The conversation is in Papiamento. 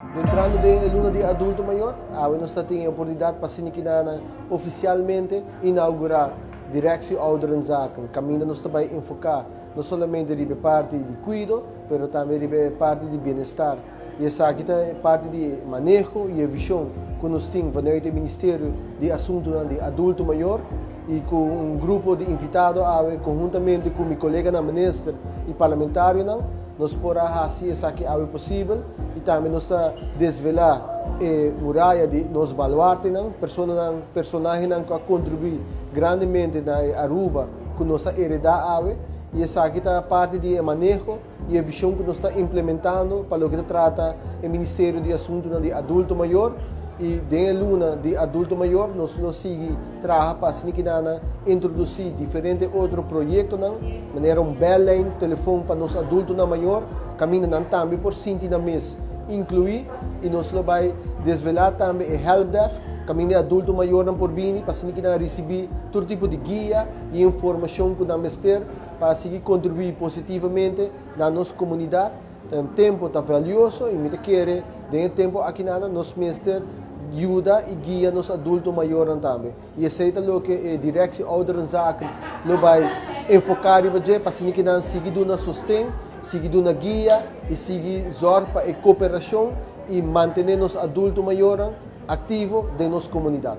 Entrando den e luna di adulto mayor, awe nos tin e oportunidad pa asina oficialmente inaugura Directie Ouderenzaken. Caminda nos ta bay enfoca no solamente riba parti di cuido, pero tambe riba parti di bienestar. Y esaki ta parti di maneho y vision cu nos tin vanuit e Ministerio di Asunto di Adulto Mayor y cu un grupo di invitado awe, conhuntamente cu mi colega minister y parlamentario, nos por a haci esaki awe posibel y tambe nos a desvela e muraya di nos baluarte, persona, personahe cu a contribui grandemente na Aruba cu nos a hereda awe, y esaki ta parti di maneho y e vision cu nos ta implementando pa loke ta trata e Ministerio di Asunto di Adulto Mayor. Y den luna di adulto mayor nos lo sigui traha pa asina introduci diferente otro proyecto, manera un bellijn, telefon pa nos adulto nan mayor, caminda nan tambe por sinti nan mes inclui, y nos lo bay desvela tambe e helpdesk, caminda adulto mayor nan por bini pa asina ricibi tur tipo di guia y informacion cu nan mester pa sigui contribui positivamente na nos comunidad. Tempo ta valioso y mi kier den tempo aki nan nos mester yuda y guia nos adulto mayor tambe. Y esey ta loke e Directie Ouderenzaken lo bay enfoca riba dje pa asina nan sigui duna sosten, sigui duna guia y sigui zorg pa e cooperacion y mantene nos adulto mayor activo den nos comunidad.